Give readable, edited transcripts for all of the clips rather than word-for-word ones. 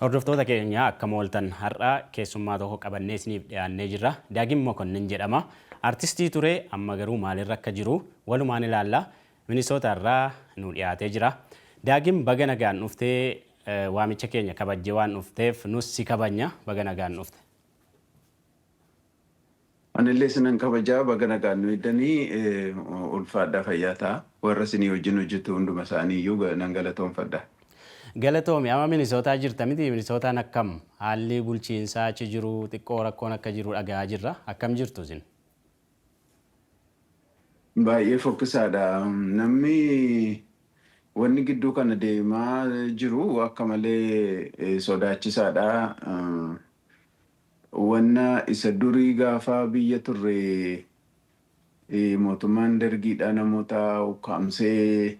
Hordoftoota keenya, akkam ooltan? Har'a keessummaa tokko qabannee isiniif dhiyaannee jirra. Daagim Mokonnin jedhama. Artistii ture, amma garuu maalirra akka jiru walumaan ilaalla. Minisoota irraa nu dhiyaatee jira. Daagim, baga nagaan dhuftee. Waamicha keenya kabajjee waan dhufteef nus si kabajna. Baga nagaan dhufte. Anillee sinan kabajaa, baga nagaan nu eddanii, ulfaadhaa, fayyaa ta'a. Warra isinii wajjin hojjetu hunduma isaanii iyyuu nan galatoonfadha. Galatoomi. Amma Minisootaa jirta miti? Minisootaan akkam? Haalli bulchiinsaa achi jiru xiqqoo rakkoon akka jiru dhaga'aa jirra. Akkam jirtu isin? Baay'ee fokkisaadha. Namni wanni gidduu kana deemaa jiru akka malee sodaachisaadha. Wanna isa durii gaafa biyya turre mootummaan Dargiidha namoota ukkaamsee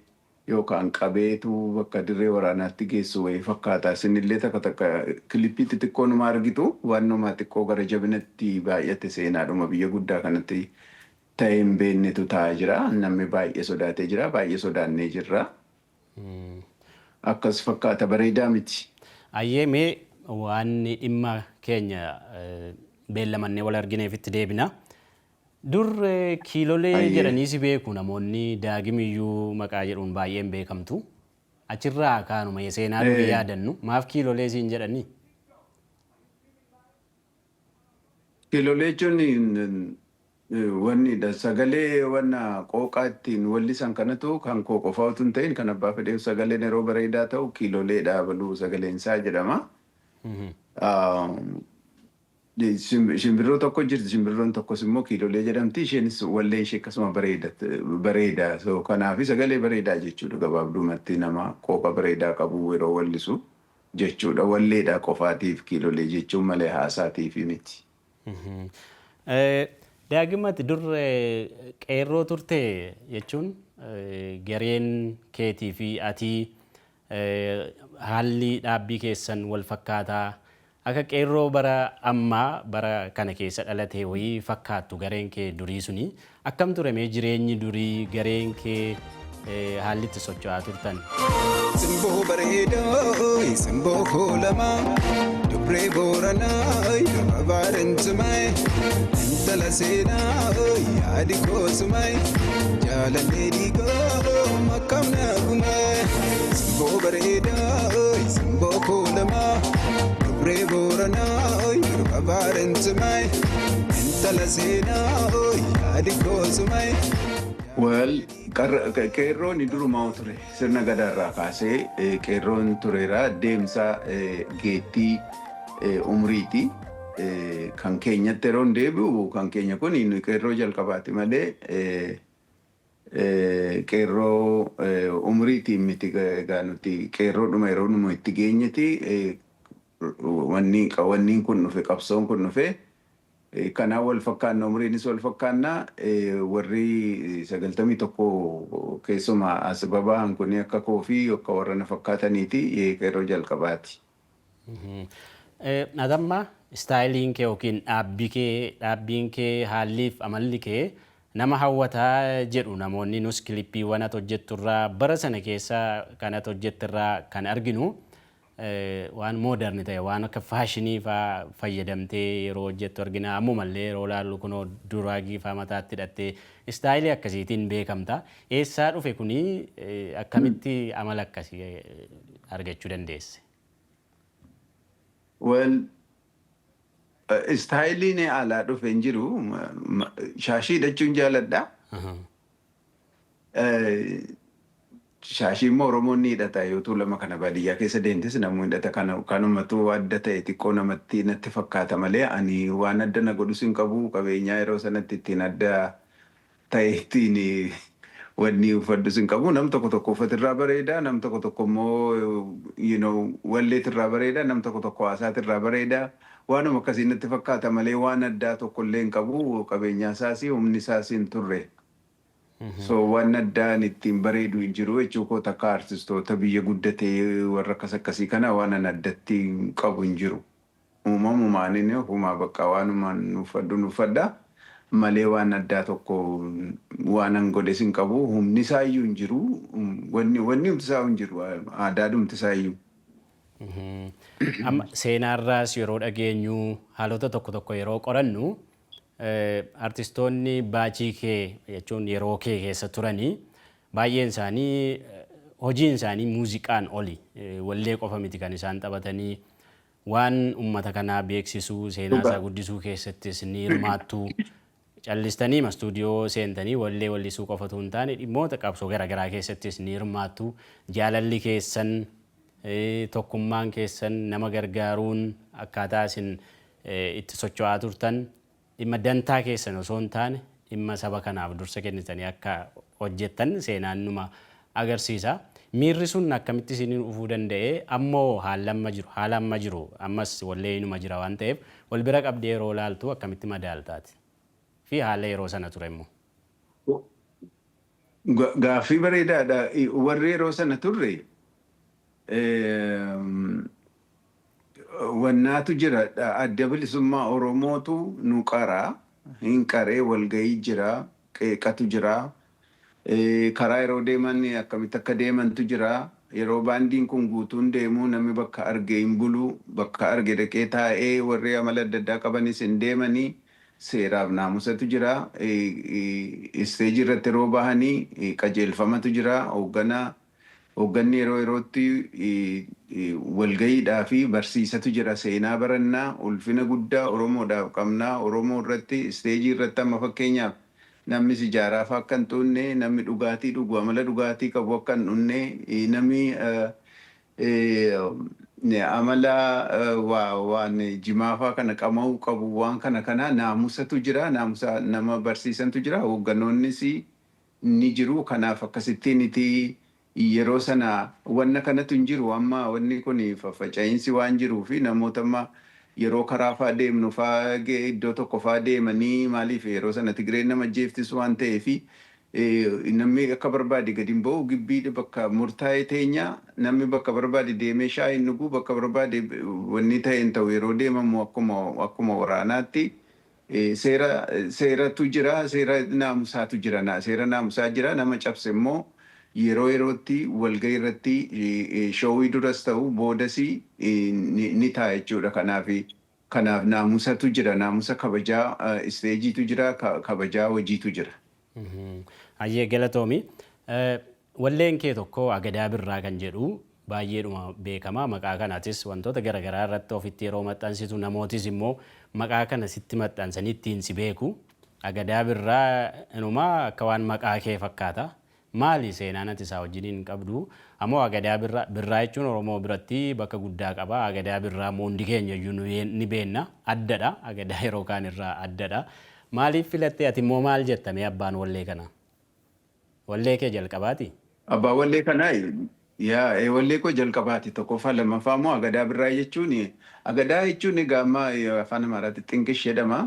yookaan qabeetu bakka dirree waraanaatti geessu wayii fakkaata. Isinillee takka takka clip xixiqqoo numa argitu, waanuma xiqqoo gara jabinatti baay'ate, seenaadhuma biyya guddaa kanatti ta'ee hin beeknetu ta'aa jira. Namni baay'ee sodaatee jira. Baay'ee sodaannee jirra. Akkas fakkaata, bareedaa miti. Ayyee, mee waan dhimma keenya beellamannee wal argineef itti deebina. Dur Kiilolee jedhanii si beeku namoonni, Daagimiyyuu maqaa jedhuun baay'een beekamtu. Achirraa kaanuma seenaa durii yaadannu, maaf Kiilolee siin jedhanii? Kiilolee jechuun wannidha. Sagalee wanna qooqaa ittiin wallisan kanatu kan koo qofaa utuu hin ta'in kan abbaa fedheef sagaleen yeroo bareedaa ta'u kiilolee dhaabaluu sagaleen isaa jedhama. Shimbirroo tokko jirti. Shimbirroon tokkos immoo kiilolee jedhamti. Isheenis walleen ishee akkasuma bareeda. So kanaaf sagalee bareedaa jechuudha gabaabdumatti, nama qooqa bareedaa qabu yeroo wallisu jechuudha. Walleedha qofaatiif kiilolee jechuun malee haasaatiif miti. Daagimati, dur qeerroo turte jechuun gareen keetii fi ati haalli dhaabbii keessan wal fakkaataa, akka qeerroo bara ammaa bara kana keessa dhalate wayii fakkaattu. Gareen kee durii suni akkam ture? Mee jireenyi durii gareen kee haalli itti socho'aa turtan? Simboo bareedoo, simboo koolamaa, dubree Booranaa, durba Baarentumee, intala seenaa, yaadi koosumee, jaalallee dhiigoo makkam naagumee. Simboo bareedoo, simboo koolamaa, dubree Booranaa, durba Baarentumee, intala seenaa, yaadi koosumee. Well, qeerroon durumaa ture. Sirna gadaarraa kaasee qeerroon tureera. Deemsa geettii umriiti. Kan keenyatti yeroo deebi'u, kan keenya kun qeerroo jalqabaati malee qeerroo umriitiin miti. Egaa nuti qeerroodhuma yeroo numa itti geenyeti wanni kun dhufe, qabsoon kun dhufe. Kanaan wal fakkaanna, umriinis wal fakkaanna. Warri 91 keessumaa as baba'an kun akka koo fi akka warra na fakkaataniiti qeerroo jalqabaati. Adamma styleiin kee yookiin dhaabbii kee, dhaabbiin kee, haalliif amalli kee nama hawwataa jedhu namoonni. Nus clipiiwwan ati hojjetturraa, bara sana keessa kan ati hojjettirraa kan arginu waan modern ta'e, waan akka fashion faa fayyadamtee yeroo hojjettu argina. Ammumallee yeroo ilaallu kunoo durag faa mataatti hidhattee style akkasiitiin beekamta. Eessaa dhufe kuni? Akkamitti amala akkasii argachuu dandeesse? Well, styleiin alaa dhufe hin jiru. Shaashii hidhachuun jaaladha. Shaashii immoo Oromoon ni hidhata. Yoo Tuulama kana baadiyyaa keessa deemtes namni hidhata. Kanumatu adda ta'e xiqqoo namatti natti fakkaata malee ani waan adda na godhus hin qabu. Qabeenyaa yeroo sanatti ittiin adda ta'e ittiin wanni uffadhus hin qabu. Nam tokko tokko uffatirraa bareeda, nam tokko tokko immoo walleetirraa bareeda, nam tokko tokko haasaatirraa bareeda. Waanuma akkasii natti fakkaata malee waan addaa tokko illee hin qabu. Qabeenyaa isaas humni isaas hin turre. So waan addaan ittiin bareedu hin jiru jechuu koo. Takka artistoota biyya guddatee warra akkas akkasii kana waan an addatti qabu hin jiru. Uumamumaan inni ofumaa bakka waanumaan uffadhu uffadha malee waan addaa tokko waan an godhes hin qabu. Humni isaa iyyuu hin jiru. Wanni humti isaa hin jiru. Aadaadhumti isaa iyyuu. Amma seenaarraas yeroo dhageenyu, haalota tokko tokko yeroo qorannu, artistoonni baachii kee jechuun yeroo kee keessa turanii baay'een isaanii hojiin isaanii muuziqaan oli, wallee qofa miti kan isaan taphatanii, waan ummata kanaa beeksisuu, seenaa isaa guddisuu keessattis ni hirmaattu. Callistanii istuudiyoo seentanii wallee wallisuu qofatu hin taane, dhimmoota qabsoo garaagaraa keessattis ni hirmaattu. Jaalalli keessan, tokkummaan keessan, nama gargaaruun, akkaataa isin itti socho'aa turtan dhimma dantaa keessan osoo hin taane dhimma saba kanaaf dursa kennitanii akka hojjettan seenaan numa agarsiisa. Miirri sun akkamitti isiniin dhufuu danda'e? Ammoo haala amma jiru, haala amma jiru ammas wallee inuma jira waan ta'eef, wal bira qabdee yeroo laaltu akkamitti madaaltaati? Fi haala yeroo sana ture immoo. Gaaffii bareedaadha. Warri yeroo sana turre wannaatu jira. Adda Bilisummaa Oromootu nu qaraa. Hin qaree, walgahii jira. Qeeqatu jira. Karaa yeroo deeman akkamitti akka deemantu jira. Yeroo baandiin kun guutuun deemu namni bakka arge hin bulu. Bakka arge dhaqee taa'ee, warri amala adda addaa qabanis hin deemanii. Seeraaf naamusatu jira. Isteejii irratti yeroo bahanii qajeelfamatu jira. Hoogganaa, hoogganni yeroo yerootti walgahiidhaa fi barsiisatu jira. Seenaa barannaa, ulfina guddaa Oromoodhaaf qabnaa. Oromoo irratti, isteejii irratti, amma fakkeenyaaf namni sijaaraa fa'aa akka hin xuunne, namni dhugaatii dhugu, amala dhugaatii qabu akka hin dhunne, namni amala waan jimaa fa'aa kana qama'uu qabu, waan kana kana naamusatu jira. Naamusa nama barsiisantu jira. Hoogganoonnis ni jiru. Kanaaf akkasittiin iti yeroo sana wanna kanatu hin jiru. Amma wanni kun faffaca'iinsi waan jiruu fi namoota amma yeroo karaa fa'aa deemnu fa'aa, iddoo tokko fa'aa deemanii, maaliif yeroo sana Tigreen nama jeeftisu waan ta'eefi namni akka barbaade gadi hin ba'u. Gibbii bakka murtaa'e teenya, namni bakka barbaade deemee shaayii hin dhugu, bakka barbaade wanni ta'e hin ta'u. Yeroo deemamu akkuma waraanaatti seera seeratu jira, seera naamusaatu jira, seera naamusaa jira. Nama cabse immoo yeroo yerootti walgahii irratti, shoowii duras ta'u boodas, ni ta'a jechuudha. Kanaaf naamusatu jira, naamusa kabajaa isteejiitu jira, kabajaa hojiitu jira. Hayyee, galatoomi. Walleen kee tokko Agadaa Birraa kan jedhu baay'eedhuma beekama. Maqaa kanaatis wantoota garaagaraa irratti ofitti yeroo maxxansitu, namootis immoo maqaa kana sitti maxxansanii ittiin si beeku. Agadaa Birraa inumaa akka waan maqaa kee fakkaata. Maali seenaan ati isaa wajjiniin qabdu? Ammoo Agadaa Birraa, Birraa jechuun Oromoo biratti bakka guddaa qaba. Agadaa Birraa immoo hundi keenya iyyuu ni beenna. Addadha. Agadaa yeroo kaan irraa addadha. Maaliif filattee? Ati immoo maal jettamee abbaan wallee kana? Wallee kee jalqabaati? Abbaan wallee kanaa, yaa, wallee koo jalqabaati tokkoffaa. Lammaffaa immoo Agadaa Birraa jechuun, Agadaa jechuun egaa amma afaan Amaaraatti xinqish jedhama.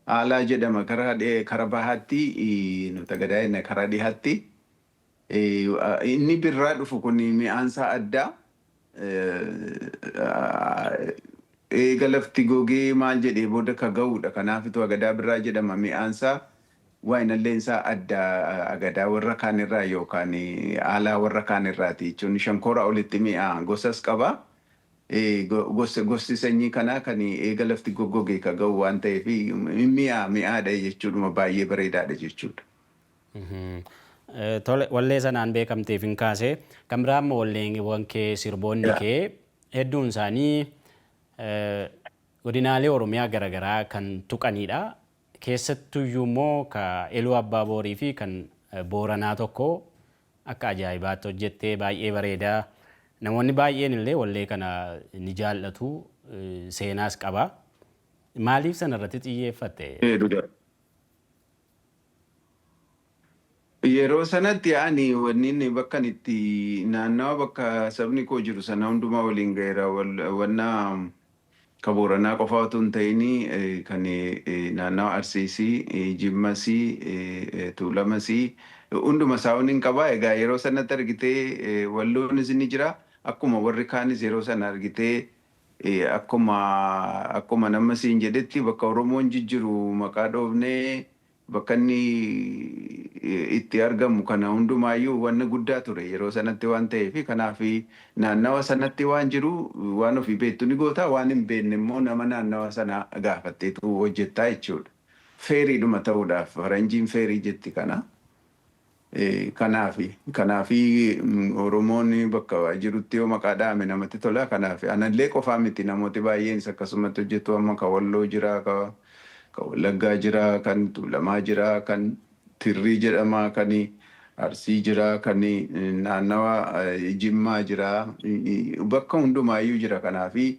Aalaa jedhama karaa bahaatti, nuti Agadaa jenna karaa dhihaatti. Inni birraa dhufu kun mi'aansaa addaa. Eega lafti gogee maal jedhee booda ka ga'uudha. Kanaafitu Agadaa Birraa jedhama. Mi'aansaa, waayinalleensaa adda agadaa warra kaanirraa yookaan aalaa warra kaanirraati jechuun shankoora olitti mi'aa gosas qaba. Gosti sanyii kanaa kan eega lafti goggoge ka ga'u waan ta'eef mi'aa, mi'aadha jechuudha, baay'ee bareedaadha jechuudha. Tole, wallee sanaan beekamteef hin kaase. Kan biraa immoo walleewwan kee, sirboonni kee hedduun isaanii godinaalee Oromiyaa garaagaraa kan tuqanidha. Keessattuyyuu immoo ka Iluu Abbaa Boorii fi kan Booranaa tokko akka ajaa'ibaatti hojjettee, baay'ee bareedaa. Namoonni baay'een illee wallee kana ni jaallatu, seenaas qaba. Maaliif sana irratti xiyyeeffatte? Yeroo sanatti ani wanni inni bakka itti naannawa bakka sabni koo jiru sana hundumaa waliin ga'eera. Wanna ka Booranaa qofa otoo hin ta'in kan naannawa Arsiisii, Jimmasii, Tuulamasii hunduma isaa hin qaba. Egaa yeroo sanatti argitee Walloonis ni jira. Akkuma warri kaanis yeroo sana argitee akkuma nama siin jedhetti bakka Oromoon jijjiru maqaa dhoofnee. Bakka inni itti argamu kana hundumaayyuu wanni guddaa ture yeroo sanatti waan ta'eef, kanaaf naannawa sanatti waan jiru waan ofii beektu ni goota, waan hin beekne immoo nama naannawa sana gaafatteetu hojjettaa jechuudha. Fairiidhuma ta'uudhaaf, faranjiin fairii jetti kana. Kanaafi Oromoon bakka jirutti yoo maqaa dhahame namatti tola. Kanaaf anallee qofaa miti, namooti baay'eenis akkasumatti hojjetu. Amma ka Walloo jira, ka Wallaggaa jira, kan Tuulamaa jira, kan Tirrii jedhama, kan Arsii jira, kan naannawa Jimmaa jira, bakka hundumaayyuu jira. Kanaafi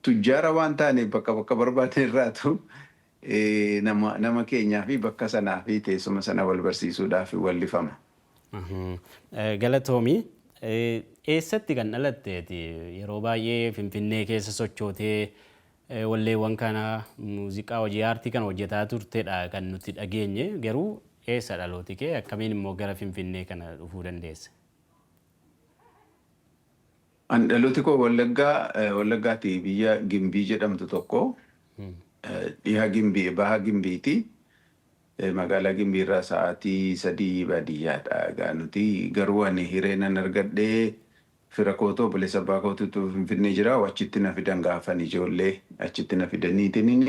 tujjaara waan taaneef bakka bakka barbaadan irraatu nama keenyaa fi bakka sanaa fi teessuma sana wal barsiisuudhaaf wallifama. Galatoomii. Eessatti kan dhalatteeti? Yeroo baay'ee Finfinnee keessa sochootee walleewwan kana, muuziqaa, hojii aartii kana hojjetaa turtedha kan nuti dhageenye. Garuu eessa dhalooti kee? Akkamiin immoo gara Finfinnee kana dhufuu dandeesse? An dhalooti koo Wallaggaa, Wallaggaati, biyya Gimbii jedhamtu tokko, dhiha Gimbii, baha Gimbiiti. Magaalaa Gimbii irraa sa'aatii 3 baadiyyaadha. Egaa nuti garuu ani hiree nan argadhee, fira kootu, obboleessa abbaa kootitu Finfinnee jira. Achitti na fidan gaafan ijoollee, achitti na fidaniitiin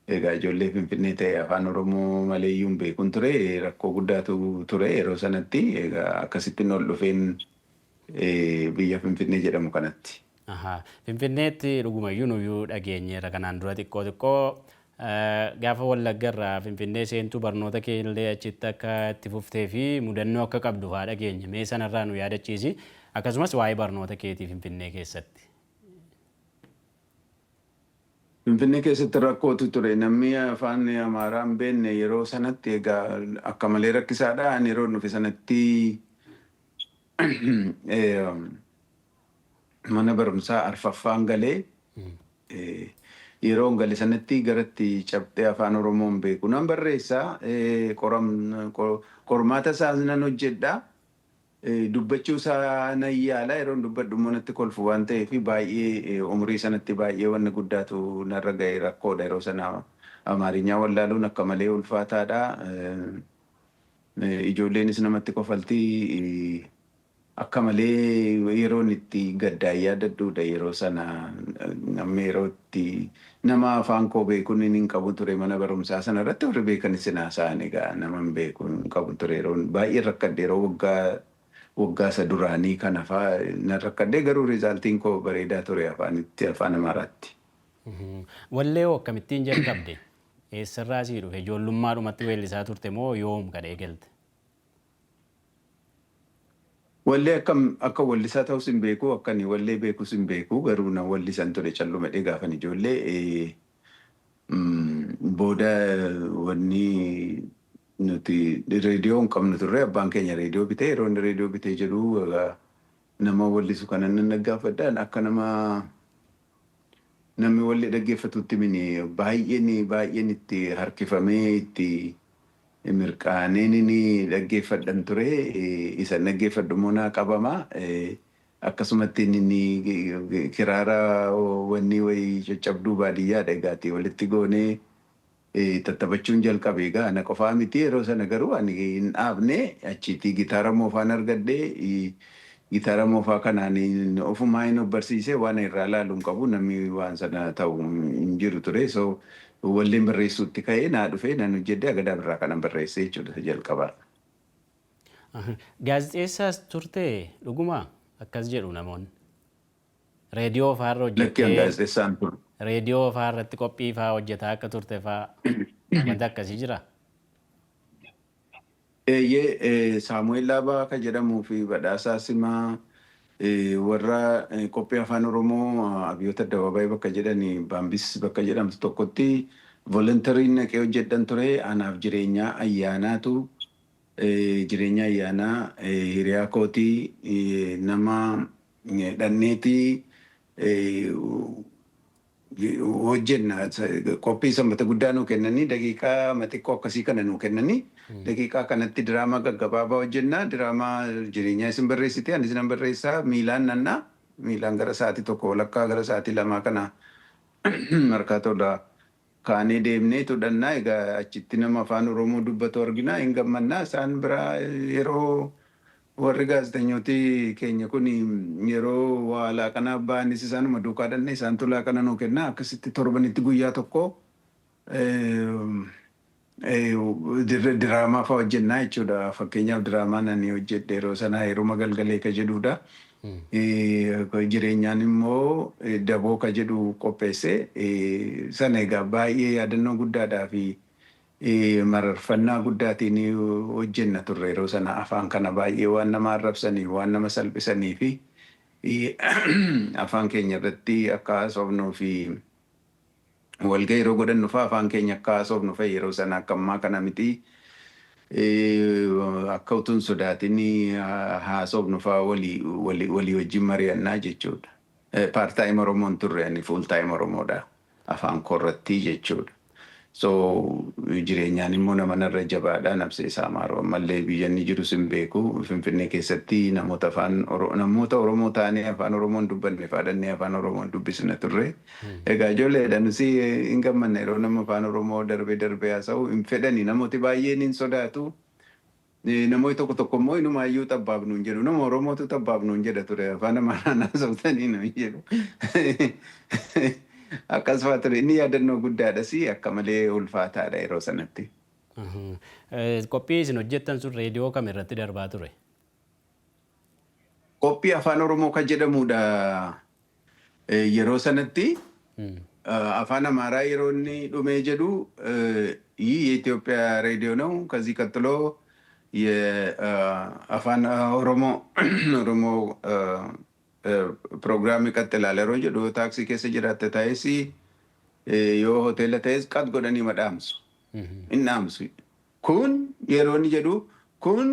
egaa ijoollee Finfinnee ta'e, afaan Oromoo maleeyyuu hin beekun ture. Rakkoo guddaatu ture yeroo sanatti. Egaa akkasittiin ol dhufeen biyya Finfinnee jedhamu kanatti. Finfinneetti dhugumayyuu nuyyuu dhageenyeerra kanaan dura xiqqoo xiqqoo, gaafa Wallaggarraa Finfinnee seentuu barnoota kee illee achitti akka itti fuftee fi mudannoo akka qabdu fa'aa dhageenye. Mee sanarraa nu yaadachiisi. Akkasumas waa'ee barnoota keetii Finfinnee keessatti. Finfinnee keessatti rakkootu ture. Namni afaan Amaaraa hin beekne yeroo sanatti egaa akka malee rakkisaadha. Ani yeroo dhufe sanatti mana barumsaa arfaffaan galee, yeroo gale sanatti garatti cabxee afaan Oromoo hin beeku. Nan barreessaa, qormaata isaas nan hojjedha. Dubbachuu isaa nan yaala, yeroo dubbadhu immoo natti kolfu waan ta'eef baay'ee umurii sanatti baay'ee wanni guddaatu narra ga'e, rakkoodha yeroo sana. Amaarinyaa wallaaluun akka malee ulfaataadha. Ijoolleenis namatti kofaltii. Akka malee yeroon itti gaddaan yaadadhuudha yeroo sana. Namni yeroo itti nama afaan koo beekuun hin qabu ture mana barumsaa sana irratti, warri beekanis hin haasa'an. Egaa nama hin beeku hin qabu ture. Yeroo baay'ee rakkadhe, yeroo waggaa waggaa isa duraanii kana fa'aa nan rakkadhe. Garuu resultiin koo bareedaa ture afaanitti, afaan Amaaraatti. Wallee hoo akkamittiin jalqabde? Eessarraa sii dhufe? Ijoollummaadhumatti weellisaa turte moo yoom kan eegalte? Wallee akkam akka wallisaa ta'us hin beeku, akka ani wallee beekus hin beeku. Garuu na wallisan ture calluma dhee gaafan ijoollee. Booda wanni nuti reediyoo hin qabnu turre. Abbaan keenya reediyoo bitee, yeroo inni reediyoo bitee jedhu nama wallisu kana nan dhaggeeffadhaan, akka nama namni wallee dhaggeeffatutti mini, baay'een baay'een itti harkifamee, itti mirqaaneen ni dhaggeeffadhan ture. Isa dhaggeeffadhu immoo naa qabama. Akkasumatti inni kiraara wanni wayii caccabduu baadiyyaadha egaati walitti goonee tattaphachuun jalqabe. Egaa ana qofaa miti yeroo sana, garuu ani hin dhaabne. Achitti gitaara moofaan argadhe. Gitaara moofaa kanaan ofumaa hin of barsiise. Waan irraa ilaalu hin qabu, namni waan sana ta'u hin jiru ture. So walleen barreessuutti ka'ee naa dhufee nan hojjedhe, agadaa birraa kanan barreesse jechuudha jalqabaa. Gaazexeessaas turte dhuguma akkas jedhu namoonni. Reediyoo fa'aarra Lakki, an hojjettee gaazexeessaan ture. Reediyoo fa'aa irratti qophii fa'aa hojjetaa akka turte fa'aa, wanti akkasii jira. Eeyyee, Saamu'eel Dhaabaa kan jedhamuu fi Badhaasaa Simaa warra qophii afaan Oromoo Abiyyoota Addabaabaayii bakka jedhani, Baambis bakka jedhamtu tokkotti voluntaryiin naqee hojjedhan ture. Anaaf Jireenyaa Ayyaanaatu, Jireenya Ayyaanaa hiriyaa kootii, nama dhanneetii hojjenna. Qophii Sanbata Guddaa nuu kennanii, daqiiqaa xiqqoo akkasii kana nuu kennanii, daqiiqaa kanatti diraamaa gaggabaabaa hojjenna. Diraamaa Jireenyaa isin barreessite, anis nan barreessaa, miilaan nannaa, miilaan gara sa'aatii 1 walakkaa gara sa'aatii 2 kana Markaatoodha. Kaanee deemnee tudhannaa. Egaa achitti nama afaan Oromoo dubbatu arginaa, hin gammannaa. Isaan biraa yeroo warri gaazexeessitooti keenya kun yeroo waa laaqanaa ba'anis isaanuma duukaa dhannee, isaantu laaqana nuu kennaa. Akkasitti torbanitti guyyaa tokko diraamaa fa'aa hojjennaa jechuudha. Fakkeenyaaf, diraamaan ani hojjedhe yeroo sana "Heeruma Galgalee" ka jedhudha. Jireenyaan immoo "Daboo" ka jedhu qopheesse. Sana egaa baay'ee yaadannoo guddaadhaa fi mararfannaa guddaatiin hojjenna turre yeroo sana. Afaan kana baay'ee waan nama arrabsanii, waan nama salphisanii fi afaan keenya irratti akka haasofnuu fi walgahii yeroo godhannu fa'aa afaan keenya akka haasofnu fa'i. Yeroo sana akka ammaa kana miti. Akka utuu hin sodaatin haasofnu fa'aa walii wajjin mari'annaa jechuudha. Part time Oromoon turre, ani full time Oromoodha. Afaan koorratti jechuudha. So Jireenyaan immoo nama narra jabaadha, nabsee isaa maaru ammallee biyya inni jirus hin beeku. Finfinnee keessatti namoota afaan namoota Oromoo ta'anii afaan Oromoon dubbanne faadhannee afaan Oromoon dubbisna turre. Egaa ijoolleedha, nusi hin gammanne. Yeroo nama afaan Oromoo darbee darbee haasa'u hin fedhani, namooti baay'een hin sodaatu. Namoonni tokko tokko immoo inumaayyuu xabbaab nuun jedhu. Nama Oromootu xabbaab nuun jedha ture, afaan Amaaraan haasawtanii nuun jedhu. Akkas fa'aa ture. Inni yaadannoo guddaadhas, akka malee ulfaataadha yeroo sanatti. Qophii isin hojjettan sun reediyoo kam irratti darbaa ture? Qophii Afaan Oromoo kan jedhamudha. Yeroo sanatti afaan Amaaraa yeroo inni dhumee jedhu, "ይህ የኢትዮጵያ ሬዲዮ ነው፣ ከዚህ ቀጥሎ የአፋን ኦሮሞ ፕሮግራም ይቀጥላል" yeroo jedhu, taaksii keessa jiraatte ta'es, yoo hoteela ta'es, qat godhanii madhaamsu. Hin dhaamsu. Kun yeroo inni jedhu, kun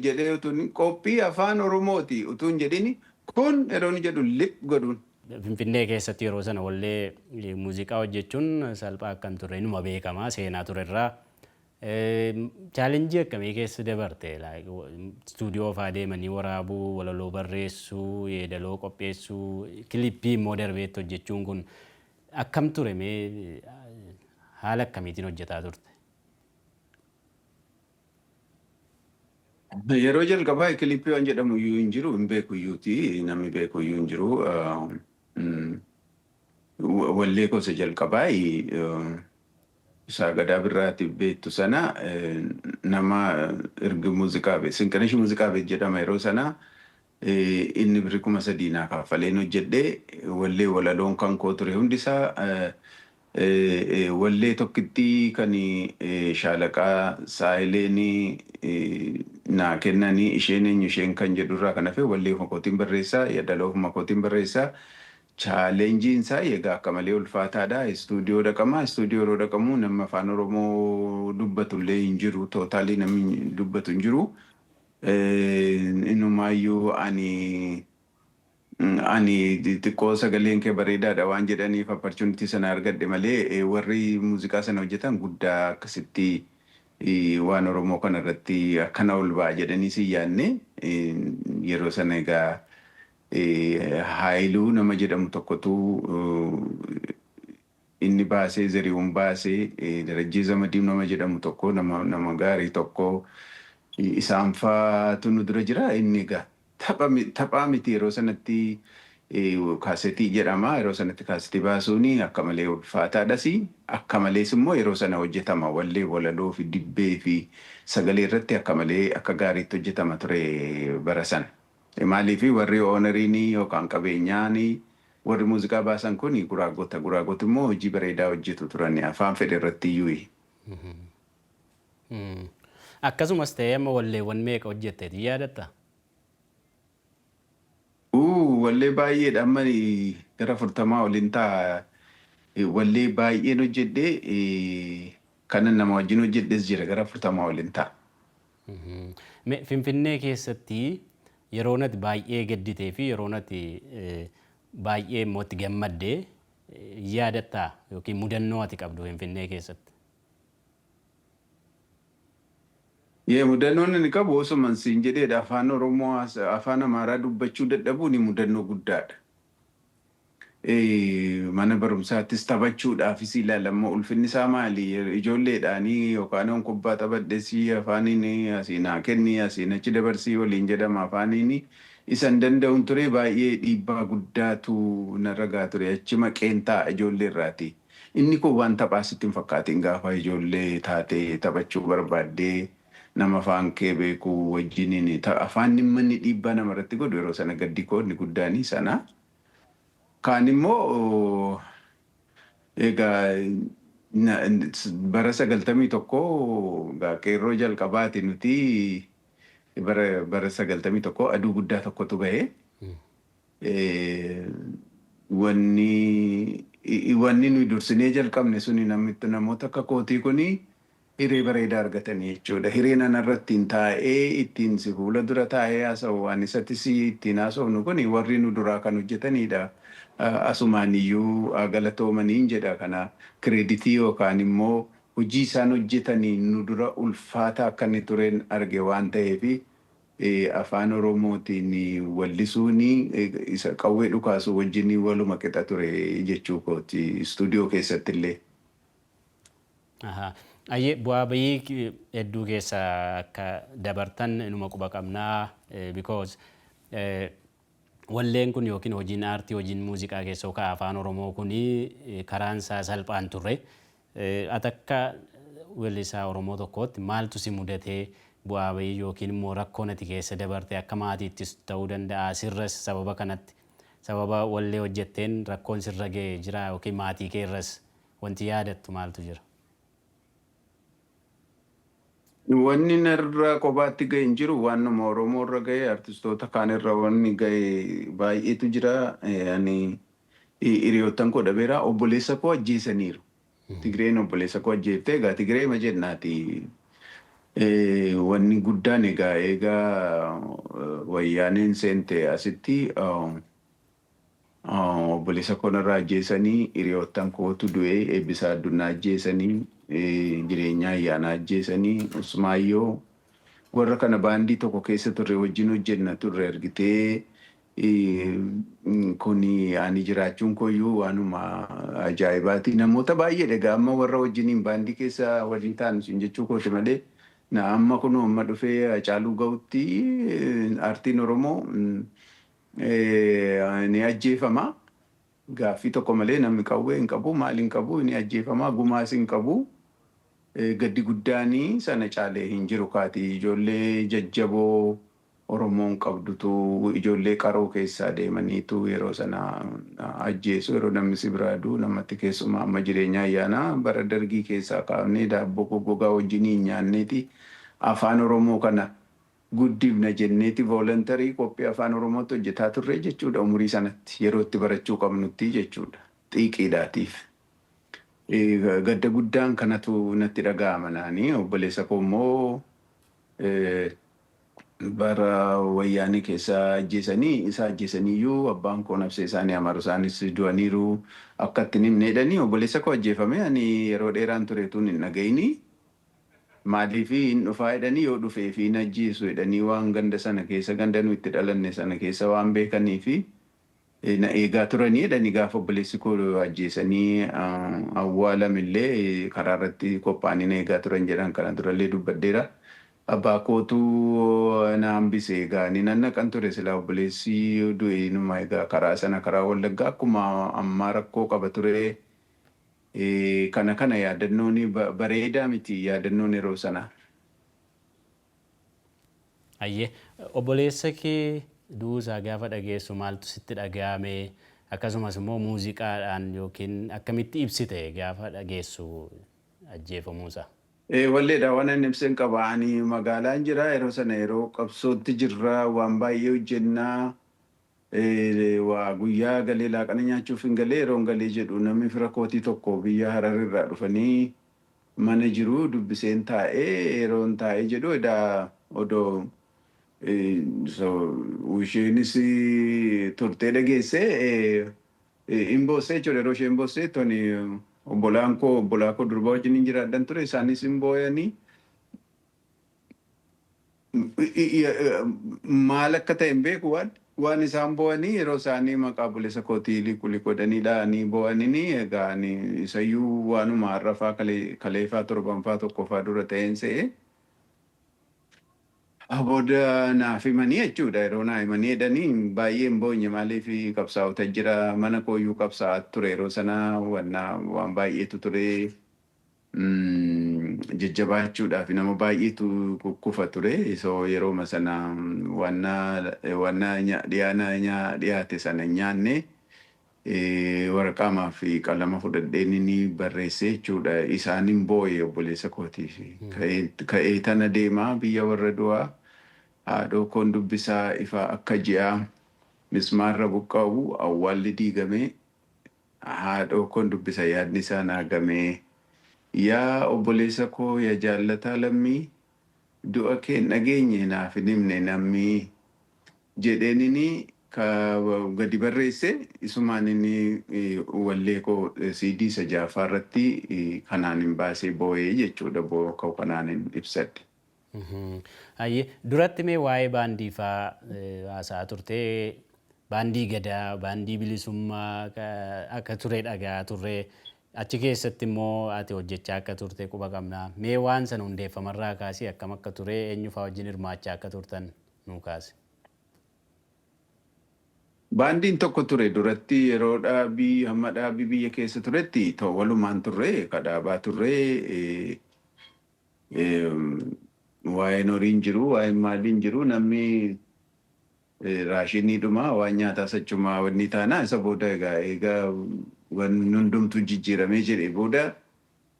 jedhee utuu qophii Afaan Oromooti utuu hin jedhini, kun yeroo inni jedhu lip godhuun. Finfinnee keessatti yeroo sana wallee muuziqaa hojjechuun salphaa akka hin turre inuma beekamaa seenaa turerraa. Challenge akkamii keessa dabarte? Istuudiyoo fa'aa deemanii waraabuu, walaloo barreessuu, yeedaloo qopheessuu, kilippii immoo darbeetti hojjechuun kun akkam ture? Mee haala akkamiitiin hojjetaa turte? Yeroo jalqabaa kilippii waan jedhamu iyyuu hin jiru, hin beeku iyyuuti, namni beeku iyyuu hin jiru. Wallee gosa jalqabaa isaa Gadaa Birraati beektu sana, nama ergi muuziqaa beek, Sinqinish muuziqaa beek jedhama yeroo sana, inni birri 3000 naa kaffaleen hojjedhee. Wallee walaloon kan koo ture hundisaa. Wallee tokkittii kan shaalaqaa Saayileen naa kennanii, "Isheen eenyu isheen" kan jedhurraa kan hafe, wallee ofuma kootiin barreessaa, yaadaloo ofuma kootiin barreessaa. Challengeiin isaa egaa akka malee ulfaataadha. Istuudiyoo dhaqama. Istuudiyoo yeroo dhaqamu nama afaan Oromoo dubbatu illee hin jiru. Totally namni dubbatu hin jiru. Inumaayyuu ani xiqqoo sagaleen kee bareedaadha waan jedhaniif opportunity sana argadhe malee, warri muuziqaa sana hojjetan guddaa akkasitti waan Oromoo kana irratti akkana ol ba'a jedhanii si yaadne. Yeroo sana egaa Haayiluu nama jedhamu tokkotu inni baasee, Zarihuun baasee, Darajjii Zamadiin nama jedhamu tokko, nama gaarii tokko, isaan faatu nu dura jira. Inni egaa taphaa miti yeroo sanatti. Kaasetii jedhama. Yeroo sanatti kaasetii baasuun akka malee ulfaataadhas, akka malees immoo yeroo sana hojjetama. Wallee walaloo fi dibbee fi sagalee irratti akka malee akka gaariitti hojjetama ture bara sana. Maaliif, warri owneriin yookaan qabeenyaan warri muuziqaa baasan kun guraagota. Guraagoti immoo hojii bareedaa hojjetu turan afaan fedhe irratti iyyuu. Akkasumas ta'ee, amma walleewwan meeqa hojjetteeti yaadatta? Wallee baay'eedha, amma gara 40 oliin ta'a. Wallee baay'een hojjedhee, kanan nama wajjin hojjedhes jira, gara 40 oliin ta'a. Finfinnee keessatti yeroo nati baay'ee gadditee fi yeroo nati baay'ee immoo itti gammaddee yaadattaa, yookiin mudannoo ati qabdu Finfinnee keessatti? Mudannoon inni qabu osuma siin jedheedha, afaan Oromoo, afaan Amaaraa dubbachuu dadhabuun mudannoo guddaadha. Mana barumsaattis taphachuudhaafis ilaalammoo ulfinni isaa maali? Ijoolleedhaanii yookaan kubbaa taphadhesii afaaniin asiin haa kenni, asiin achi dabarsii waliin jedhama. Afaaniin isan danda'uun ture, baay'ee dhiibbaa guddaatu narra gaa ture, achi maqeen taa'a ijoollee irraati. Inni kun waan taphaa sitti hin fakkaatin, gaafa ijoollee taatee taphachuu barbaaddee nama afaan kee beeku wajjiniin afaan manni dhiibbaa namarratti godhu yeroo sana gaddi koo inni guddaanii sana. Kaan immoo egaa bara 91 qeerroo jalqabaati nuti. Bara 91 aduu guddaa tokkotu bahee wanni nuyi dursinee jalqabne suni namoota akka kootii kuni hiree bareedaa argatanii jechuudha. Hireen anarratti ittiin taa'ee ittiin si fuula dura taa'ee haasa'u, waan isattis ittiin haasofnu kuni warri nu duraa kan hojjetanidha. Asumaan iyyuu galatoomaniin jedha. Kana credit yookaan immoo hojii isaan hojjetanii nu dura ulfaata akka inni tureen arge waan ta'eef, afaan Oromootiin wallisuun isa qawwee dhukaasu wajjin waluma qixa ture jechuu kooti, istuudiyoo keessatti illee. Ayyee, bu'aa bayii hedduu keessa akka dabartan numa quba qabnaa, because walleen kun yookiin hojiin aartii, hojiin muuziqaa keessa yookaan afaan Oromoo kun karaan isaa salphaan turre. Ati akka weellisaa Oromoo tokkootti maaltu si mudatee, bu'aa bayii yookiin immoo rakkoon ati keessa dabarte akka maatiittis ta'uu danda'a, sirras sababa kanatti, sababa wallee hojjetteen rakkoon sirra ga'e jira yookiin maatii keerras wanti yaadattu maaltu jira? Wanni narra kophaatti ga'e hin jiru. Waan nama Oromoo irra ga'e, artistoota kaan irra wanni ga'e baay'eetu jira. Ani hiriyoottan koo dhabeera. Obboleessa koo ajjeesaniiru. Tigreen obboleessa koo ajjeeftee, egaa Tigree ma jennaati. Wanni guddaan egaa wayyaaneen seente asitti obboleessa koo narraa ajjeesanii, hiriyoottan kootu du'ee, Eebbisaa Addunyaa ajjeesanii, Jireenya Ayyaanaa ajjeesanii, Usmaayyoo, warra kana baandii tokko keessa turre, wajjin hojjenna turre argitee. Kuni ani jiraachuun koyyuu waanuma ajaa'ibaati. Namoota baay'eedha egaa amma warra wajjiniin baandii keessa waliin ta'an sun jechuu kooti malee, na amma kun amma dhufee Hacaaluu ga'utti aartiin Oromoo ni ajjeefama. Gaaffii tokko malee namni qawwee hin qabu, maal hin qabu, ni ajjeefama, gumaas hin qabu. Gaddi guddaanii sana caalee hin jiru kaati. Ijoollee jajjaboo Oromoon qabdutu ijoollee qaroo keessaa deemaniitu yeroo sana ajjeesu. Yeroo namni si biraa du'u namatti, keessumaa amma Jireenya Ayyaanaa bara Dargii keessaa kaafnee daabboo goggogaa wajjin hin nyaanneeti afaan Oromoo kana guddifna jenneeti voluntary qophii afaan Oromootti hojjetaa turre jechuudha, umurii sanatti yeroo itti barachuu qabnutti jechuudha xiiqiidhaatiif. Gadda guddaan kanatu natti dhaga'ama naanii. Obboleessa koo immoo bara wayyaanii keessa ajjeesanii, isa ajjeesaniyyuu abbaan koo nafsee isaanii amaru, isaanis du'aniiru, akka itti hin himne jedhanii. Obboleessa koo ajjeefame ani yeroo dheeraan tureetuun hin dhaga'ini. Maaliif hin dhufaa jedhanii, yoo dhufee fi hin ajjeesu jedhanii, waan ganda sana keessa, ganda nu itti dhalanne sana keessa waan beekanii fi na eegaa turanii jedhanii. Gaafa obboleessi koo ajjeesanii awwaalamillee karaa irratti qophaa'anii na eegaa turan jedhan. Kana durallee dubbadheera. Abbaa kootu na hambise. Egaa ni nannaqan ture silaa obboleessi du'e inuma. Egaa karaa sana, karaa Wallaggaa akkuma ammaa rakkoo qaba ture. Kana yaadannoon bareedaa miti, yaadannoon yeroo sana. Ayyee, obboleessa kee du'uusaa gaafa dhageessu maaltu sitti dhaga'ame? Akkasumas immoo muuziqaadhaan yookiin akkamitti ibsite gaafa dhageessu ajjeefamuusaa? Walleedha waan inni ibseen qaba. Ani magaalaan jira yeroo sana, yeroo qabsootti jirra, waan baay'ee hojjennaa. Waa guyyaa galee laaqana nyaachuuf hin galee, yeroon galee jedhu namni fira kootii tokko biyya Hararirraa dhufanii mana jiru dubbiseen taa'ee, yeroon taa'ee jedhu edaa odoo isheenis turtee dhageessee hin boossee jechuudha. Yeroo isheen boossee toni obbolaan koo, obbolaa koo durbaa wajjin hin jiraadhan ture, isaanis hin booyanii. Maal akka ta'e hin beeku, waan Waan isaan bo'anii yeroo isaanii maqaa obboleessa kootii liqu liqu dha'anii bo'anii, egaa ani isayyuu waanuma har'afaa kaleefaa torbanfaa tokkofaa dura ta'een se'e. Booda naaf himanii jechuudha. Yeroo naa himanii jedhanii baay'ee hin boonye. Maaliif, qabsaa'ota jira, mana kooyyuu qabsaa'aa ture yeroo sana, waan baay'eetu ture. Jajjabaachuudhaaf nama baay'eetu kukkufa ture. So yerooma sana wanna dhiyaana dhiyaate sana nyaanne, waraqaamaa fi qalama fudhadheen ni barreesse jechuudha. Isaanin boo'e obboleessa kootiif. Ka'ee tana deemaa biyya warra du'aa, haadhoo koon dubbisaa ifaa akka ji'aa, mismaarra buqqa'u awwaalli diigamee, haadhoo koon dubbisa yaadni isaa naagamee. Yaa obboleessa koo, yaa jaallataa lammii, du'a kee hin dhageenye, naaf hin himne namni jedheenini ka gadi barreesse. Isumaan inni wallee koo CD isa ja'affaa irratti kanaan hin baasee boo'ee jechuudha, boo'oo koo kanaan hin ibsadhe. Hayyee, duratti mee waa'ee baandii faa haasa'aa turtee, baandii gadaa, baandii bilisummaa akka ture dhagaa turre, achi keessatti immoo ati hojjechaa akka turte quba qabna. Mee waan sana hundeeffamarraa kaasii akkam akka ture, eenyu faa wajjin hirmaachaa akka turtan nuu kaase. Baandiin tokko ture duratti, yeroo dhaabii hamma dhaabii biyya keessa turetti walumaan turre, kadhaabaa turre. Waa'een horiin jiru, waa'een maaliin jiru, namni raashiniidhuma waan nyaataa sachumaa wanni taanaa. Isa booda egaa egaa wanni hundumtuu jijjiiramee jedhe booda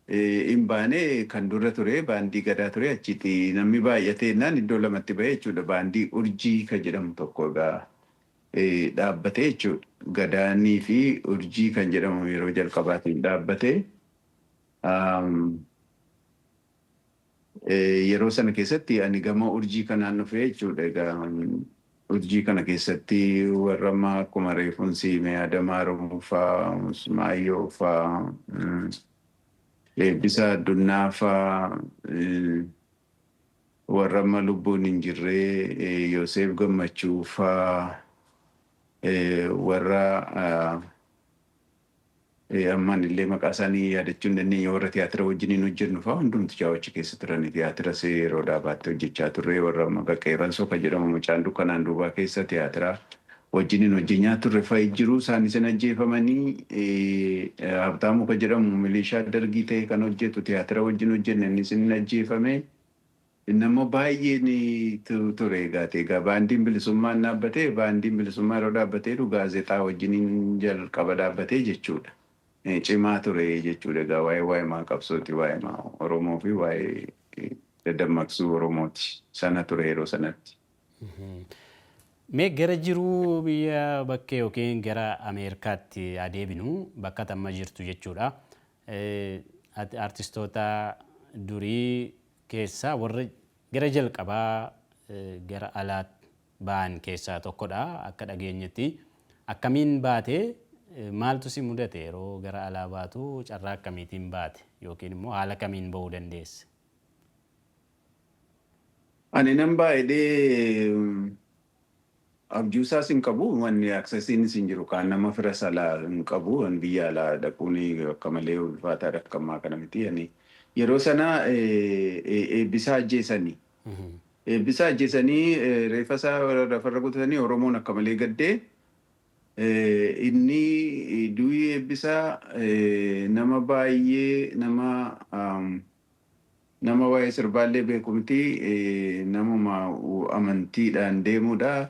hin baane. Kan dura ture baandii gadaa ture. Achitti namni baay'atee jennaan iddoo lamatti bahee jechuudha. Baandii urjii kan jedhamu tokko egaa dhaabbate jechuudha. Gadaanii fi urjii kan jedhamu yeroo jalqabaatiin dhaabbate. Yeroo sana keessatti ani gama urjii kanaan dhufe jechuudha. Egaa urjii kana keessatti warra amma akkuma reefuun siimee Adamaa Oromoo fa'aa, Usmaayyoo fa'aa, Eebbisaa Addunyaa fa'aa, warra amma lubbuun hin jirree Yoseef Gammachuu fa'aa, warra ammaan illee maqaa isaanii yaadachuu hin dandeenye, warra tiyaatira wajjiniin hojjennu fa'aa hundumti jaawachi keessa turani. Tiyaatiras yeroo dhaabaatti hojjechaa turre. Warra maqaa Qeerransoo kan jedhamu, mucaan dukkanaan duubaa keessa tiyaatira wajjiniin hojjechaa turre fa'i jiru. Isaanis hin ajjeefamanii. Habtaamuu kan jedhamu, milishaa dargii ta'e kan hojjetu, tiyaatira wajjin hojjenne, innis hin ajjeefame. Nama baay'een ture egaa. Egaa baandiin bilisummaan dhaabbatee, baandiin bilisummaa yeroo dhaabbatee gaazexaa wajjiniin jalqaba dhaabbatee jechuudha. Cimaa ture jechuudha. Egaa waa'ee maa qabsooti, waa'ee maa Oromoo fi waa'ee dadammaqsuu Oromooti sana ture yeroo sanatti. Mee gara jiruu biyya bakkee yookiin gara Ameerikaatti adeeminu, bakka amma jirtu jechuudha. Artistoota durii keessaa warra gara jalqabaa gara alaatti ba'an keessaa tokkodha akka dhageenyetti. Akkamiin baatee, maaltu si mudate yeroo gara alaa baatu, carraa akkamiitiin baate yookiin immoo haala kamiin ba'uu dandeesse? Ani nan baay'ee abjuusaas hin qabu, wanni accessiinis hin jiru, kaan nama fira salaa hin qabu, biyya alaa dhaquun akka malee ulfaataadha, akka ammaa kana miti. Ani yeroo sana Eebbisaa ajjeesanii. Eebbisaa ajjeesanii, reeffa isaa lafarra kutatanii, Oromoon akka malee gaddee. Inni du'i Eebbisaa nama baay'ee nama waa'ee sirbaallee beeku miti, namuma amantiidhaan deemudha.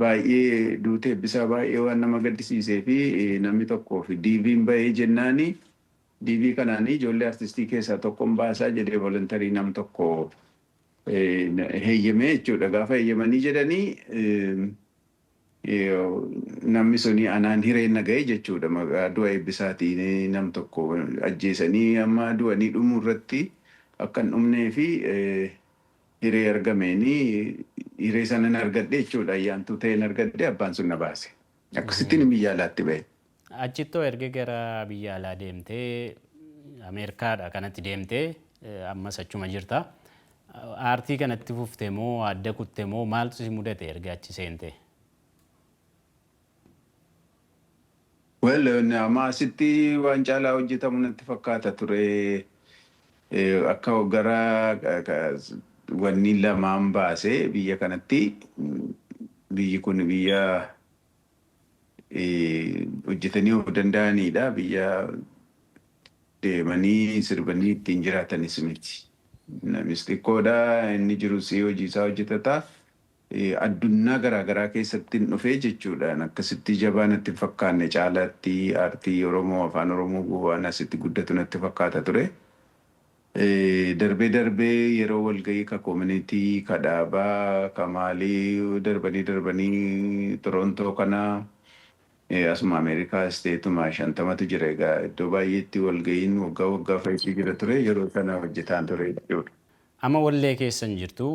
Baay'ee duute Eebbisaa baay'ee waan nama gaddisiisee fi namni tokkoof DVn bahee jennaani, DV kanaanii ijoollee artistii keessaa tokkoon baasaa jedhee voluntary nam tokko heeyyamee jechuudha. Gaafa heeyyamanii jedhanii namni suni anaan hireen na ga'e jechuudha. Maqaa du'a Eebbisaatiin nam tokko ajjeesanii amma du'anii dhumuu irratti akka hin dhumnee fi hiree argameenii hiree sanan argadhe jechuudha. Ayyaantuu ta'een argadhe, abbaan sun na baase. Akkasittiin biyya alaatti ba'e. Achittoo erga gara biyya alaa deemtee, Ameerikaadha kanatti deemtee, ammas achuma jirta. Aartii kanatti fuftee moo adda kutte moo maaltu si mudate erga achi seente? Well, amma asitti waan caalaa hojjetamu natti fakkaata ture. Akka gara wanni lamaan baasee biyya kanatti, biyyi kun biyya hojjetanii of danda'anidha. Biyya deemanii sirbanii ittiin jiraatanis miti. Namis xiqqoodha, inni jirus hojii isaa hojjetata. Addunyaa garaagaraa keessatti hin dhufee jechuudha. Akkasitti jabaa natti hin fakkaanne, caalaatti aartii Oromoo, afaan Oromoo waan asitti guddatu natti fakkaata ture. Darbee darbee yeroo walgahii ka community, ka dhaabaa, ka maalii darbanii darbanii Torontoo kana, asuma Ameerikaa isteetuma 50tu jira egaa, iddoo baay'eetti walgahiin waggaa waggaa fa'iitii jira ture, yeroo sana hojjetaan ture jechuudha. Amma wallee keessan jirtu,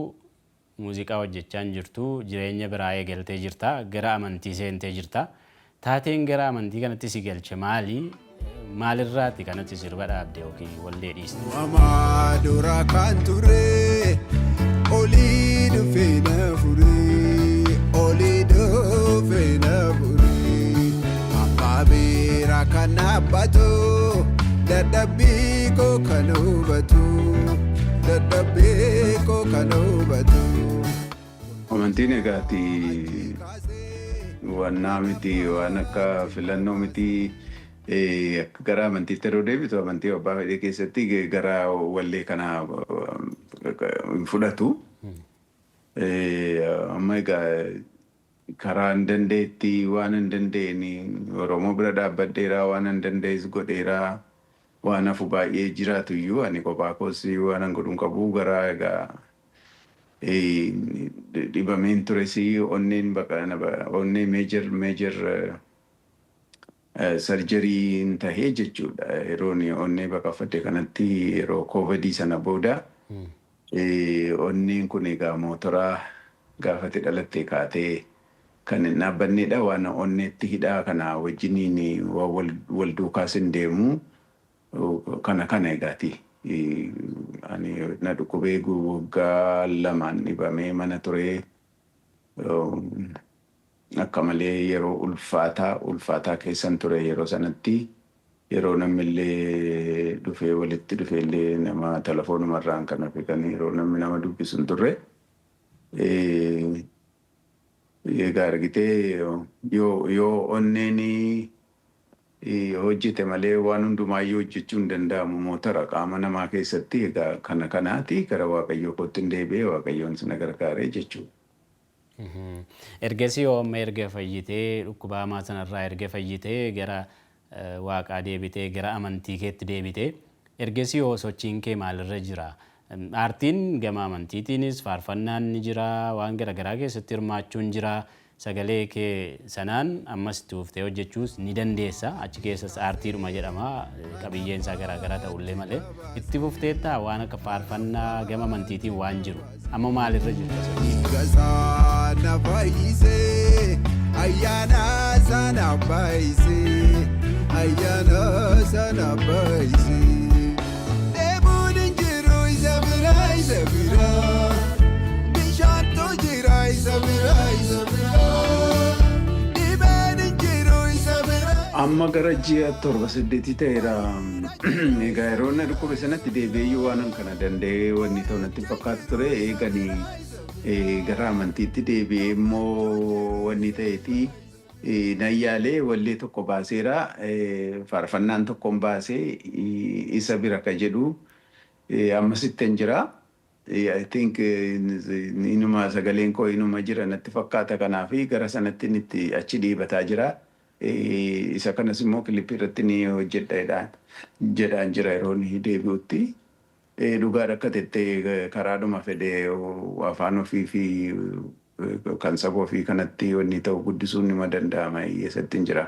muuziqaa hojjechaa hin jirtu, jireenya biraa eegaltee jirta, gara amantii seentee jirta. Taateen gara amantii kanatti si galche maali? Maalirraati kanatti sirba dhaabde yookiin wallee dhiiste? Wamaa dura kan ture olii dhufee na fure, olii dhufee na fure, abbaa beera kan dhaabbatu, dadhabbii koo kan hubatu, dadhabbii koo kan hubatu. Amantiin egaati wannaa miti, waan akka filannoo miti. Akka gara amantiitti yeroo deebitu, amantii abbaa fedhee keessatti gara wallee kana hin fudhatu. Amma egaa karaa hin danda'etti, waan hin danda'een Oromoo bira dhaabbadheeraa, waan hin danda'es godheeraa, waan hafu baay'ee jiraatu iyyuu ani kophaa koos waan hin godhu hin qabu. Gara egaa dhibameen tures, onneen baqa, onnee major surgery tahee jechuudha. Yeroon onnee baqaffadhe kanatti, yeroo Covidii sana booda, onneen kun egaa mootoraa gaafate dhalattee kaatee kan hin dhaabbannedha. Waan onneetti hidhaa kana wajjiniin waan wal duukaas hin deemu. Kana egaati. Ani na dhukkubee waggaa 2n dhibamee mana turee, akka malee yeroo ulfaataa ulfaataa keessan ture. Yeroo sanatti yeroo namni illee dhufee walitti dhufee illee nama telefoonumarraan kan hafe kan yeroo namni nama dubbisu hin turre. Egaa argitee, yoo onneen hojjete malee waan hundumaayyuu hojjechuu hin danda'amu mootora qaama namaa keessatti. Egaa kana kanaati gara Waaqayyoo kootti hin deebi'ee, Waaqayyoon sana gargaaree jechuudha. Ergasii yoo amma erga fayyitee, dhukkuba hamaa sanarraa erga fayyitee, gara Waaqaa deebitee, gara amantii keetti deebitee, ergasii yoo sochiin kee maalirra jira? Aartiin gama amantiitiinis faarfannaan ni jira, waan garaagaraa keessatti hirmaachuun jira. Sagalee kee sanaan ammas itti fuftee hojjechuus ni dandeessa. Achi keessas aartiidhuma jedhama. Qabiyyeen isaa garaagaraa ta'ullee malee. Itti fufteettaa waan akka faarfannaa gama amantiitiin waan jiru? Amma maalirra jirta sochii? Dhiiga na fayyisee, ayyaana sana baay'isee, ayyaana sana baay'isee. Deemuun hin jiru isa bira, isa bira. Bishaantu jira isa bira, isa bira. Dhibeen hin jiru isa bira. Amma gara ji'a 7 8 ta'eera. Egaa yeroo na dhukkube sanatti deebi'eeyyuu waan kana danda'ee wanni ta'u natti fakkaatu ture. Eeganii gara amantiitti deebi'ee immoo wanni ta'eeti nan yaalee, wallee tokko baaseera. Faarfannaan tokkoon baasee, isa bira ka jedhu ammasitti hin jira. I think inuma sagaleen koo inuma jira natti fakkaata, kanaafi gara sanatti itti achi dhiibataa jira. Isa kanas immoo clipii irratti ni hojjedha jedhaan jira yeroo inni deebi'utti. Dhugaadha, akka tettee karaadhuma fedhee afaan ofii fi kan saba ofii kanatti wanni ta'u guddisuun nima danda'ama, eessatti hin jira.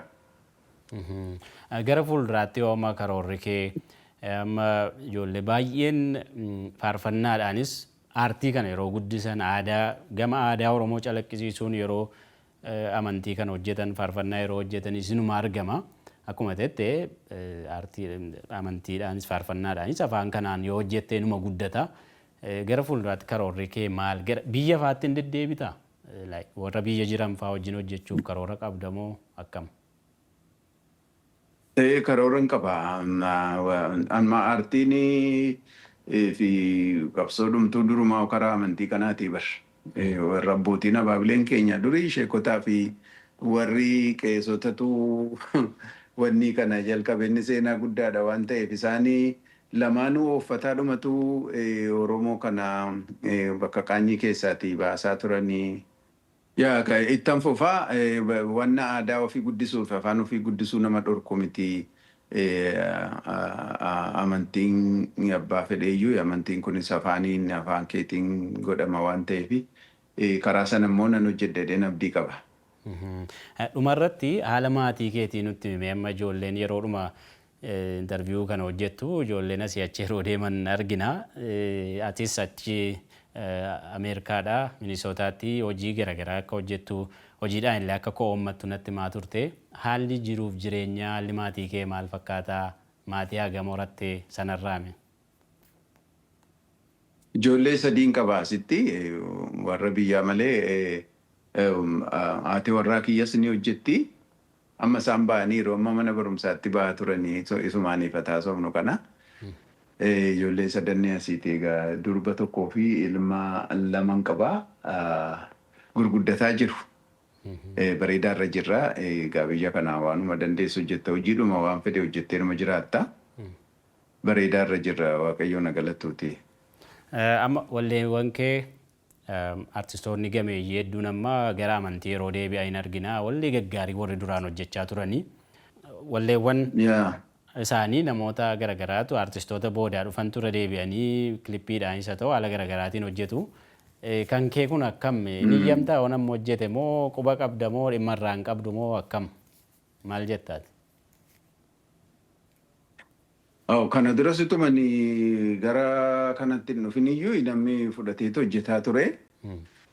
Gara fuulduraatti yoo amma karoorri kee, amma ijoollee baay'een faarfannaadhaanis aartii kana yeroo guddisan, aadaa gama aadaa Oromoo calaqqisiisuun yeroo amantii kana hojjetan, faarfannaa yeroo hojjetanis inuma argama. Akkuma jette aartii amantiidhaanis faarfannaadhaanis afaan kanaan yoo hojjette inuma guddata. Gara fuulduraatti karoorri kee maal? Gara biyya faatti hin deddeebitaa? Warra biyya jiran faa wajjin hojjechuuf karoora qabda moo akkam? Karooran qaba. Amma aartiin fi qabsoo dhumtuu durumaa karaa amantii kanaatii bar. Warra abbootiin abaabileen keenya durii sheekotaa fi warri qeesotatu wanni kana jalqabe. Inni seenaa guddaadha waan ta'eef isaanii lamaanuu uffataadhumatu Oromoo kana bakka qaanyii keessaatii baasaa turanii. Yaa ittan fufaa, wanna aadaa ofii guddisuuf afaan ofii guddisuu nama dhorku miti. Amantiin abbaa fedheeyyuu, amantiin kunis afaaniin afaan keetiin godhama waan ta'eef, karaa sana immoo nan hojjedha jedheen abdii qaba. Dhumarratti haala maatii keetii nutti himi. Amma ijoolleen yeroodhuma interview kana hojjettu ijoolleen asii achi yeroo deeman argina. Atis achi Ameerikaadha, Minisootaatti hojii garaagaraa akka hojjettu, hojiidhaan illee akka ko'oommattu natti himaa turte. Haalli jiruuf jireenyaa, haalli maatii kee maal fakkaataa? Maatii hagam horatte sanarraame? Ijoollee sadiin qaba asitti, warra biyyaa malee. Haati warraa kiyyas ni hojjetti. Amma isaan ba'aniiru, amma mana barumsaatti ba'aa turanii isumaaniif haasofnu kana. Ijoollee sadanni asiiti egaa, durba tokkoo fi ilma laman qabaa, gurguddataa jiru. Bareedaa irra jirra. Egaa biyya kana waanuma dandeessu hojjetta, hojiidhuma waan fedhe hojjettee numa jiraatta. Bareedaa irra jirra, Waaqayyoon na galatuuti. Amma walleewwan kee artistoonni gameeyyii hedduun amma gara amantii yeroo deebi'an hin argina. Wallee gaggaarii warri duraan hojjechaa turanii. Walleewwan isaanii namoota garagaraatu, artistoota boodaa dhufantu irra deebi'anii kilippiidhaan isa ta'u haala garagaraatiin hojjetu. Kan kee kun akkam? Ni iyyamtaa waan amma hojjete moo, quba qabda moo, dhimma irraa hin qabdu moo, akkam? Maal jettaati? Kana duras utumani gara kanatti hin dhufin iyyuu namni fudhateetu hojjetaa ture.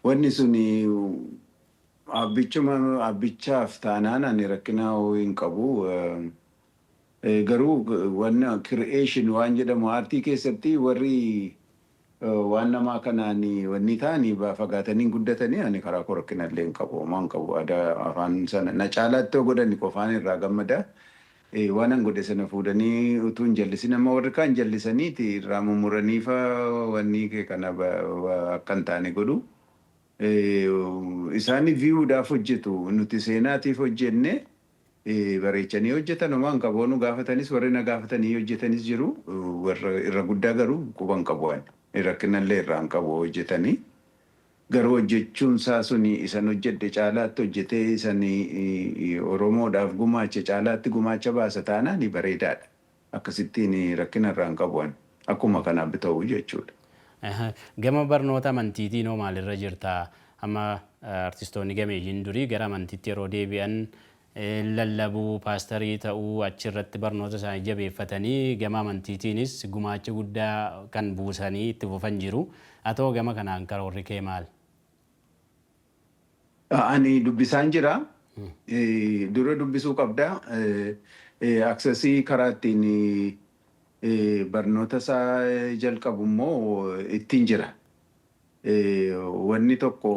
Wanni suni abbichuma abbichaaf taanaan ani rakkina hin qabu. Garuu wanna creation waan jedhamu aartii keessatti warri waan namaa kanaan wanni ta'anii fagaatanii guddatanii, ani karaa koo rakkina illee hin qabu. Homaa hin qabu. Aadaa afaan sana na caalaatti yoo godhani qofaan irraa gammada. Waan an godhe sana fuudhanii utuu hin jallisin, amma warri kaan jallisaniiti irraa mummuranii fa wanni kee kana akka hin taane godhu. Isaan viewdhaaf hojjetu, nuti seenaatiif hojjenne. Bareechanii hojjetan homaa hin qabu. Nu gaafatanis, warri na gaafatanii hojjetanis jiru. Warra irra guddaa garuu quba hin qabu ani. Rakkinallee irraa hin qabu hojjetanii. Garuu hojjechuun isaa suni isan hojjedhe caalaatti hojjetee isan Oromoodhaaf gumaache caalaatti gumaacha baasa taanaan bareedaadha. Akkasittiin rakkina irraa hin qabu ani. Akkuma kanaaf ta'u jechuudha. Gama barnoota amantiitiin hoo maalirra jirta? Amma artistoonni gameeyyiin durii gara amantiitti yeroo deebi'an lallabuu, paastarii ta'uu, achirratti barnoota isaanii jabeeffatanii gama amantiitiinis gumaacha guddaa kan buusanii itti fufan jiru. Haa ta'u, gama kanaan karoorri kee maal? Ani dubbisaan jira. Dura dubbisuu qabda. Access karaa ittiin barnoota isaa jalqabu immoo ittiin jira. Wanni tokko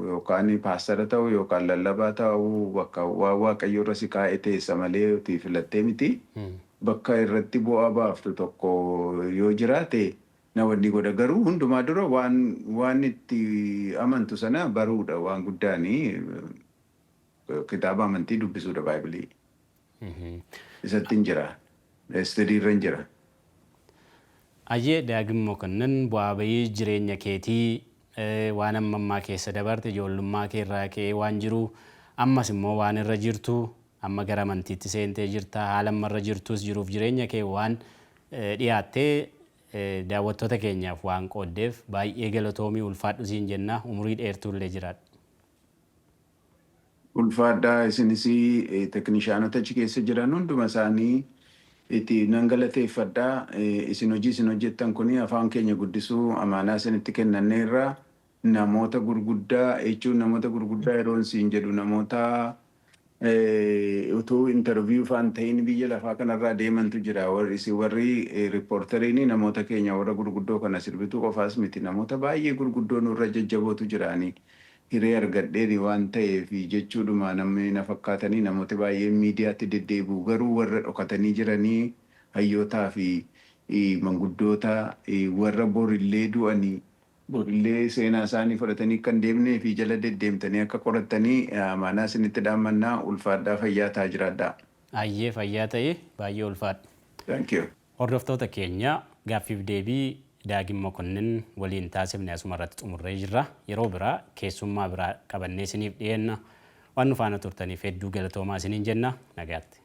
yookaan paastara ta'uu yookaan lallabaa ta'uu bakka waan Waaqayyo irra si kaa'e teessa malee ofii filattee miti. Bakka irratti bu'aa baaftu tokko yoo jiraate na wanni godha, garuu hundumaa dura waan itti amantu sana baruudha, waan guddaani kitaaba amantii dubbisuudha, Baayibilii. Isatti hin jira. Study irra hin jira. Ayyee, Daagim Mokonnin, bu'aa bahii jireenya keetii, waan amma ammaa keessa dabarte, ijoollummaa kee irraa ka'ee waan jiru, ammas immoo waan irra jirtu, amma gara amantiitti seentee jirta, haala amma irra jirtus, jiruuf jireenya kee waan dhiyaattee daawwattoota keenyaaf waan qooddeef baay'ee galatoomii, ulfaadhu siin jenna, umurii dheertuu illee jiraadhu. Ulfaadhaa isinis, teknishaanota achi keessa jiran hunduma isaanii itti nan galateeffadhaa. Isin hojii isin hojjettan kuni afaan keenya guddisuu amaanaa isinitti kennanneerra. Namoota gurguddaa jechuun, namoota gurguddaa yeroo isin jedhu, namoota utuu interview faan ta'in biyya lafaa kanarraa deemantu jira. Warri isin warri reporteriin namoota keenya warra gurguddoo kana sirbituu qofaas miti, namoota baay'ee gurguddoo nurra jajjabootu jiraanii. Hiree argadheeni waan ta'eef jechuudhuma namni na fakkaatanii namoota baay'een miidiyaatti deddeebi'u, garuu warra dhokatanii jiranii hayyootaa fi manguddoota warra borillee du'anii borillee seenaa isaanii fudhatanii kan deemnee fi jala deddeemtanii akka qorattanii amaanaa isinitti dhaammannaa. Ulfaadhaa, fayyaa ta'aa, jiraadhaa. Ayyee, fayyaa ta'e, baay'ee ulfaadha. Thank you. Hordoftoota keenya, gaaffiif deebii Daagim Mokonnin waliin taasifne asuma irratti xumurree jirra. Yeroo biraa keessummaa biraa qabannee isiniif dhiyeenya. Waan nu faana turtaniif hedduu galatoomaa isiniin jenna. Nagaatti.